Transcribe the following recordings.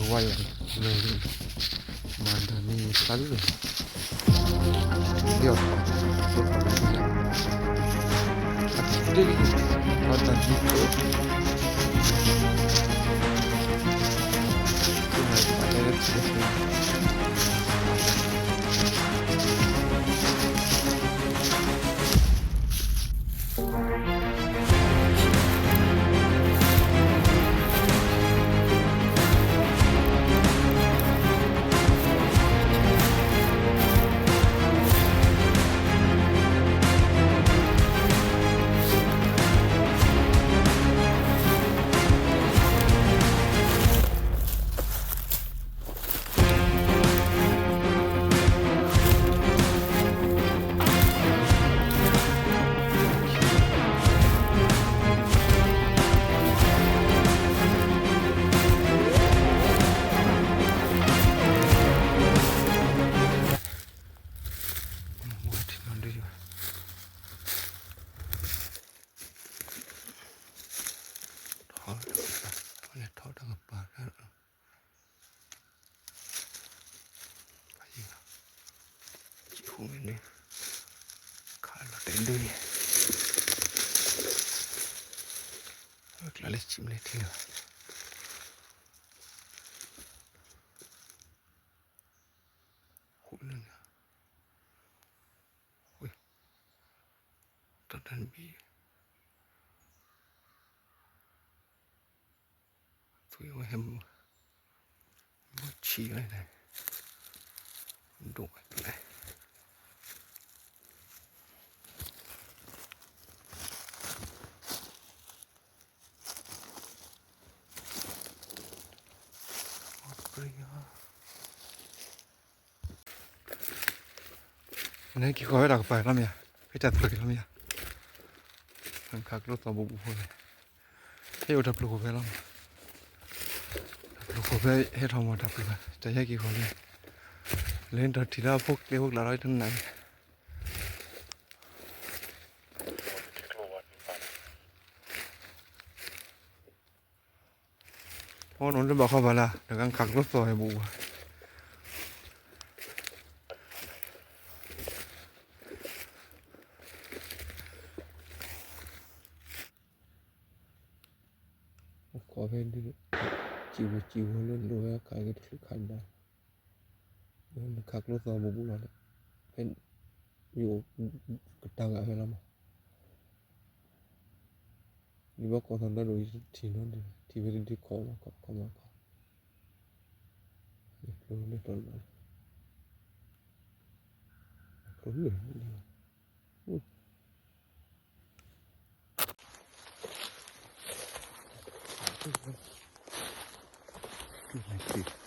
ဝါယၤလၢ မၤဒၣ်န့ၣ်သးလၢ ယီၤ အတၢ်ဒ်အတၢ်ဒ် ထီၣ်တၢ်ကပၤ ထီၣ်တၢ်ကပၤ စံးဃိန့ၣ် ခးလီၤတဲာ်ဒုးန့ၣ် ကျါလၢစံးမ့ၢ်လဲၣ်ထံလီၤ ဃိလၢန့ၣ် တၢ်တၢ်တဘ့ၣ် သွံၣ်ဝဲဟဲမုၢ် ဘီၣ်ဆံးဝဲန့ၣ် ဒိၣ်ဝဲကျဲ နဟဲက့ၤဃီၤဖဲတၢ်ကပၤလီၤမ့ၢ်ဧါ, ဖဲတၢ်သရံးလီၤမ့ၢ်ဧါ, ခးကျိသီၣ်ဘူးဘူးဖိလဲၣ်, ဟဲအိၣ်တၢ်ပျိၤဃိၣ်ဖဲလီၤ, တၢ်ပျိၤဃိၣ်ဖဲဟဲထီၣ်မၤတၢ်ပျိၤ, တၢ်ဟဲက့ၤဃီၤလံ, လဲၤနတၢ်ထံၣ်လၢအဖိကျဲဖိကျါလီၤတနၤန့ၣ် ဖီနီၤလၢဘၣ်ဃီဘၣ်လၢ တဂၤခးကျိသီၣ်ဝဲဘူးဘၣ်, အိၣ်ခိးဖဲဒ် စံးဝဲစံးဝဲလၢလိၣ်ဝဲခးက့ၤတချုးခးဒၣ်, နခးကျိသီၣ်ဘူးဘူးလီၤဒီး ဖဲ ယအိၣ်ကတၢၢ်ဂၤဖဲလီၤမး, ယဘၣ်ကိးသီၣ်ဒီးယတထံၣ်နီတဒု, ထံၣ်ဝဲတဒုခီမးခီ ခီမးခီ, ယကျိလၢတီၤလ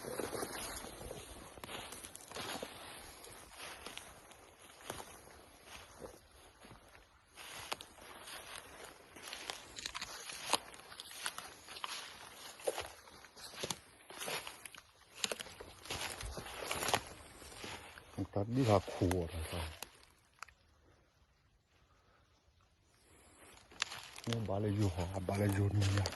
ီၤ, ကျိလၢလၢ တၢ်ဒ်ဟးခူၣ်အီၤတၢ် မ့ၢ်ဘၣ်လၢယိၤဟီ အဘၣ်လၢယိၤနံၤညါ,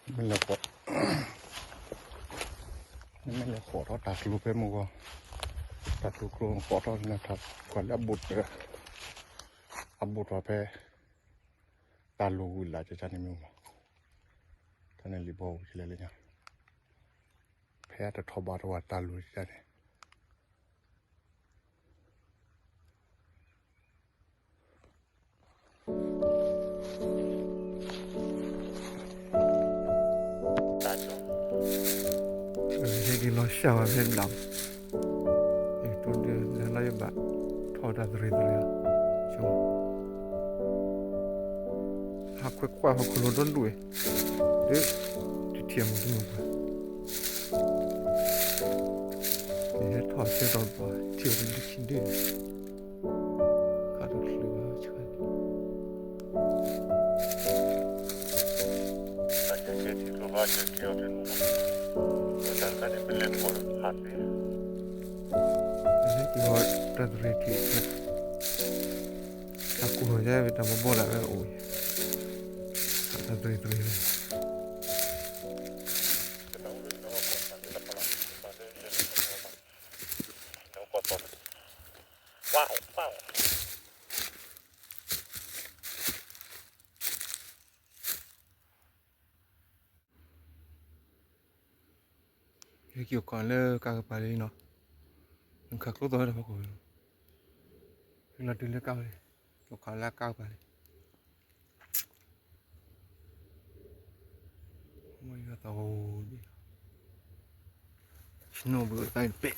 မ့ၢ်လဲၤဃီၤ, မ့ၢ်လဲၤဃီၤထီၣ်တၢ်ကျိၤဖဲမုၢ်ဂီၤ, တၢ်ကျိၤကျိၤဃီၤထီၣ်န့ၣ် ပှၤလၢအဘူးတၢ်, အဘူးတၢ်ဖဲ တၢ်လိၤဝံၤလၢကကန့ၣ်မ့ၢ်မး, တၢ်န့ၣ်လံၤဘီဝံၤလဲၣ်လၢညါ, ဖဲအတထီၣ်ဘးတဝၢ်တၢ်လိၤကကန့ၣ် ဟဲက့ၤလီၤစှၤဝဲဖဲဒၣ်, တိဒၢလၢယဘၣ် ထီၣ်တၢ်သရံးသရံးလီၤ, ဟးခွဲးခွါဟီၣ်ခိၣ်လိၤဒီဒူၣ်ဝဲ, ဒ် တထံၣ်အမူတမူပှၤ ကဟဲထီၣ်ဆၢကတီၢ်ပှၤထံၣ်ဝဲဒ်ဆံဒၢ, ခါတချုးဘၣ်ဆၢန့ၣ်, တၢ်ဆၢဆၢထံကျိဖးဆၢက့ၤအီၤတနူၤ, တၢ်သရ့ၤထံး, တၢ်ကူၣ်ထီၣ်ယါဝဲတၢ်ဘီဘီဒၣ်ဝဲအိၣ်, တၢ်သရ့ၤသရ့ၤဝဲ. Wow, wow. ဟဲက့ၤအိၣ်ခိးလၢကါကပၤလံနီၤ, နခးကျိသီၣ်ဝဲတၢ်ဖီခိၣ်, ဟဲလီၤတုၤလၢကါဝဲ, က့ၤအိၣ်ခိးလၢကါကပၤလံ, မ့ၢ်ယသးဝဲ, ဆနိဘုသးပဲ,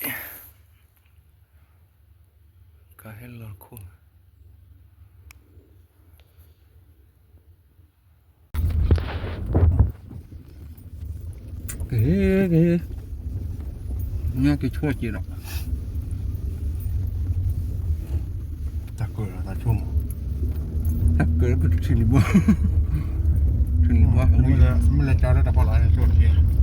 ကါဟဲလီၤခိၣ် ကဟ့, ကဟ့, ညါက့ၤဆိက့ၤဒီး, တၢ်ကၢၢ်လီၤတၢ်ဆိမး, တၢ်ကၢၢ်လၢပတထံၣ်လံဘီ, ထံၣ်လံဘီ, မ့ၢ်လဲၤကၢလၢတၢ်ဖီလာ်ဆိက့ၤ